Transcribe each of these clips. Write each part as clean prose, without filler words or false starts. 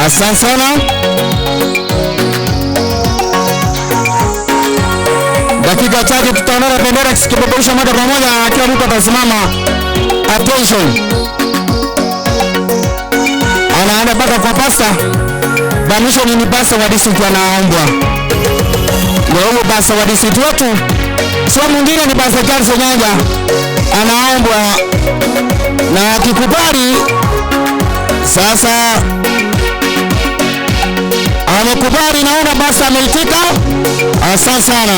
Asante sana. Dakika chache tutaona bendera ikipeperusha moja kwa moja na kila mtu atasimama. Attention. Anaenda mpaka kwa pasta. Bamisho ni pasta wa district anaombwa. Ndio huyo pasta wa district wetu. Sio mwingine ni Pastor Charles Nyanja. Anaombwa na akikubali sasa amekubali, naona basi ameitika. Asante sana.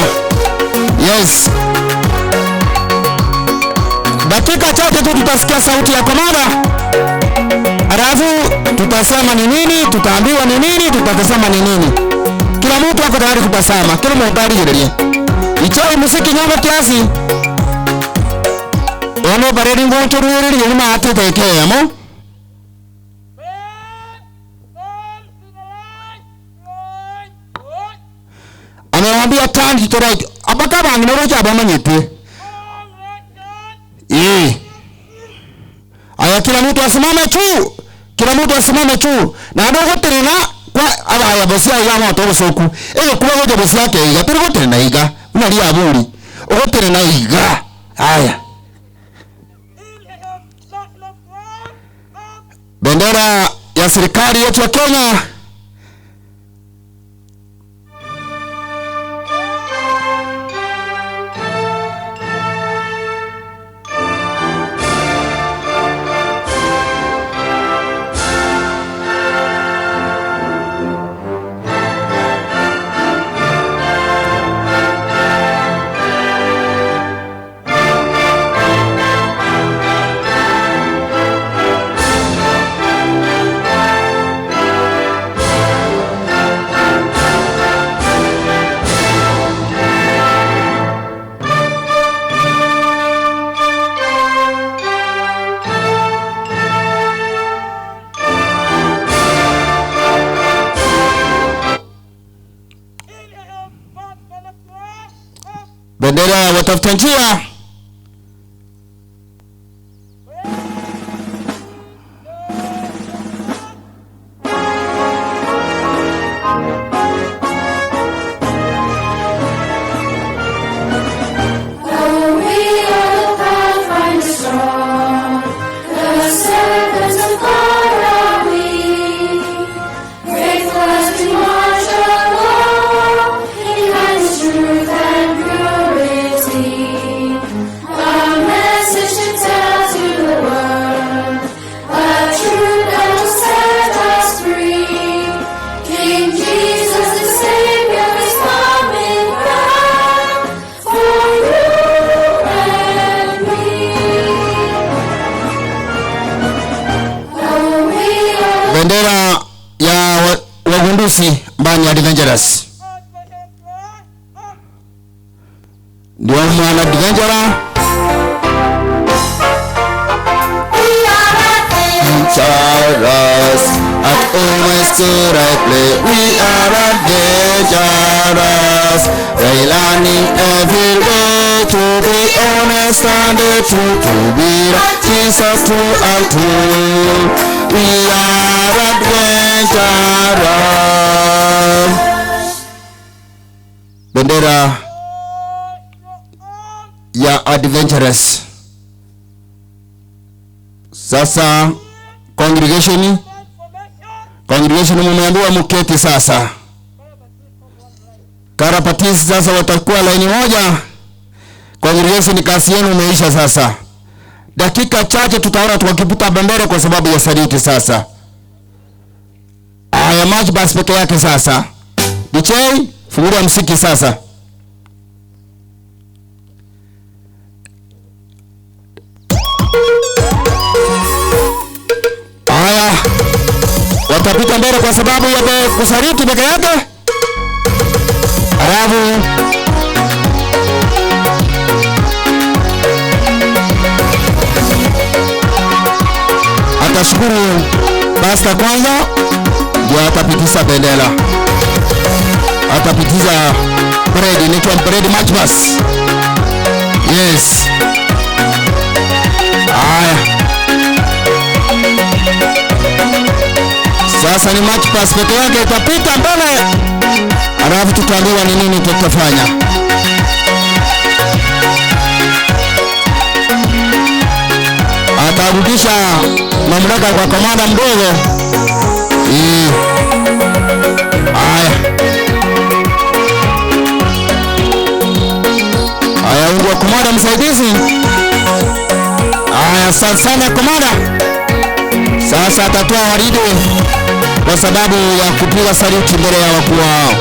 Yes. Dakika chache tu tutasikia sauti ya komanda. Alafu tutasema ni nini, tutaambiwa ni nini, tutasema ni nini. Kila mtu ako tayari kutasema, kila mtu tayari jirerie. Ichoi muziki nyama kiasi. Ono bareri ngocho ruwereri ni maate teke amo. Amewambia turn to the right. Abaka bangi norocha abamanyete. Eh. Aya, kila mtu asimame tu. Kila mtu asimame tu. Na ndogo tena kwa abaya bosia ya moto bosoku. Eyo kuba goja bosia yake iga turi gotere iga. Unalia aburi. Ogotere na iga. Aya. Bendera ya serikali yetu ya Kenya. Bendera ya watafuta njia. Bendera ya wagunduzi mbani adventurous. Ndio mwana adventurer. Adventurous at always to right play. We are adventurous. We learning every way to be honest and true, to be right, Jesus true and true. We are adventurous. Bendera ya adventurous. Sasa congregation mumeambiwa mketi sasa. Karapatisi sasa watakuwa laini moja. Congregation kasi yenu imeisha sasa. Dakika chache tutaona tukiputa bendera kwa sababu ya saliti sasa. Aya, march bus peke yake sasa. DJ, fungua msiki sasa. Aya, watapita mbele kwa sababu ya kusaliti peke yake. Alafu atashukuru pasta kwanza, ndio atapitisha bendera. Atapitisha parade, inaitwa parade march bus. Yes. Aya. Sasa ni match pass peke yake itapita mbele, alafu tutaambiwa ni nini tutafanya. Atarudisha mamlaka kwa komanda mdogo. Haya. Haya, ungu wa komanda msaidizi. Haya, asante sana komanda. Sasa atatoa waridi kwa sababu ya kupiga saluti mbele ya wakuu wao.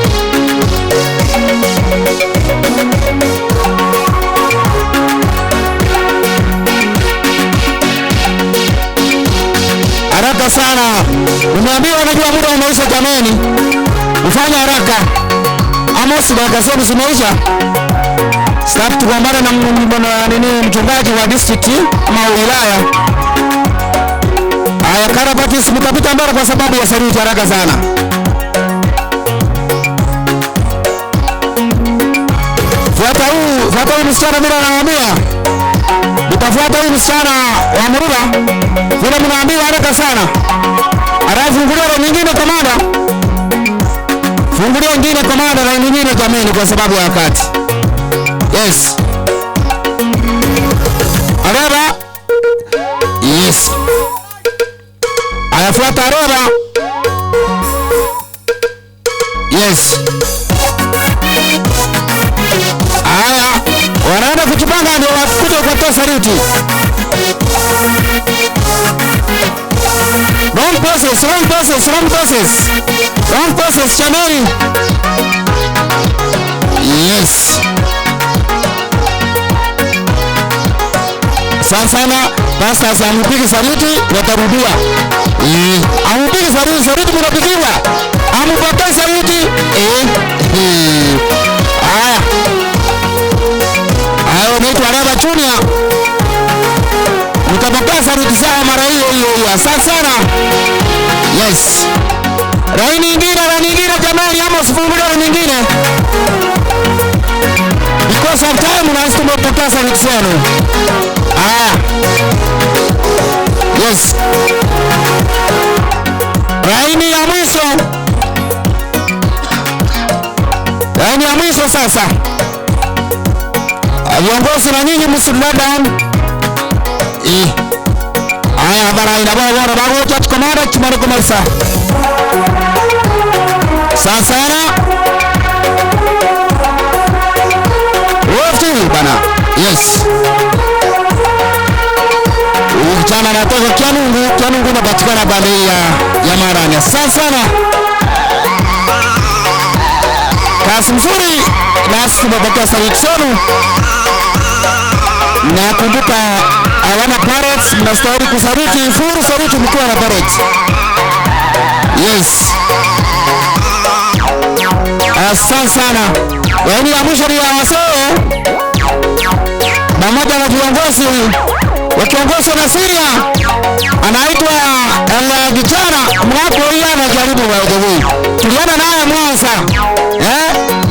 Haraka sana. Umeambiwa, unajua muda umeisha jameni. Ufanye haraka. Amos, dakika zenu zimeisha. Sasa tugombane na nini mchungaji wa district ama wilaya. Haya, Karabatis mtapita mbele kwa sababu ya saluti haraka sana. Fuata huu msichana bila anawaambia. Mtafuata huyu msichana wa Murura vile mnaambiwa haraka sana. Alafu fungulia nyingine komanda. Fungulia nyingine komanda na nyingine jameni kwa sababu ya wakati. Yes. Araba. Yes. Ayafuata Araba. Yes. Haya, wanaenda kujipanga ndio wakuje kutoa saluti. Wrong process, wrong process, wrong process. Wrong process, chameni. Yes. Sana pastors amupige saluti watarudia. Amupige saluti, saluti mnapigiwa. Amupokee saluti. Haya. Hayo ni Araba Junior. Mtapokea saluti sawa mara hiyo hiyo hiyo. Asante sana. Yes. Raini nyingine, raini nyingine jamani, ama usifungulie raini nyingine. Because of time unaweza tumepokea saluti zenu. Ah. Yes. Raini ya mwisho. Raini ya mwisho sasa. Viongozi na nyinyi msibla down. Haya bara ina bora bora bago chat komanda chimare komarsa. Sasa na Wote bana. Yes. Kijana anatoka Kianungu, Kianungu inapatikana pande ya Maranya. Sasa na kazi mzuri nasi tumepokea saluti zenu. Na kumbuka hawana parents, mnastahili kusaluti, furu saluti mkiwa na parents. Yes. Asante sana. Yaani ya mwisho ni ya wasee pamoja na viongozi wakiongozwa na Syria anaitwa kijana mwako huyu anajaribu by the way. Tuliona naye Mwanza.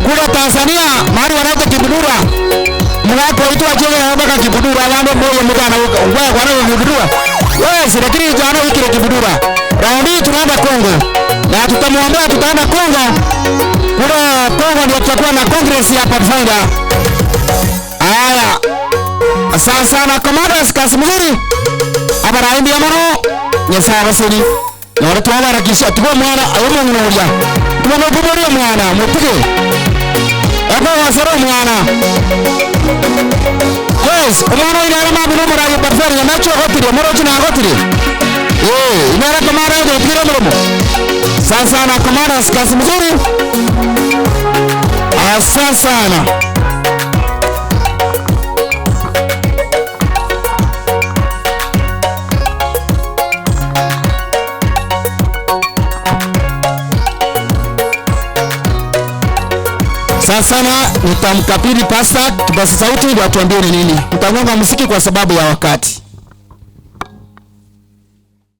Kule Tanzania mahali wanaita Kibudura. Mwako huitwa Jole na mpaka Kibudura wao mmoja mtana huko. Ngoja kwa nini Kibudura? Yes, lakini jana wiki ile Kibudura. Raundi tunaenda Kongo. Na tutamwambia tutaenda Kongo. Kule Kongo ndio tutakuwa na Congress ya Pathfinder. Haya. Asante sana commanders, kazi mzuri. Abara ndio mono nyasaye basini. Na watu wala rakisha tuko mwana ayo mwana. Tuko na kuboria mwana mupige. Hapo wasero mwana. Yes, mwana ina alama bila mara Pathfinder na macho gotire, moro china gotire. Ina kamara ndio pira mromo. Asante sana commanders, kazi mzuri. Asante sana. Sasa nitamkabidhi pasta kipaza sauti ndio atuambie ni nini. Mtagonga muziki kwa sababu ya wakati.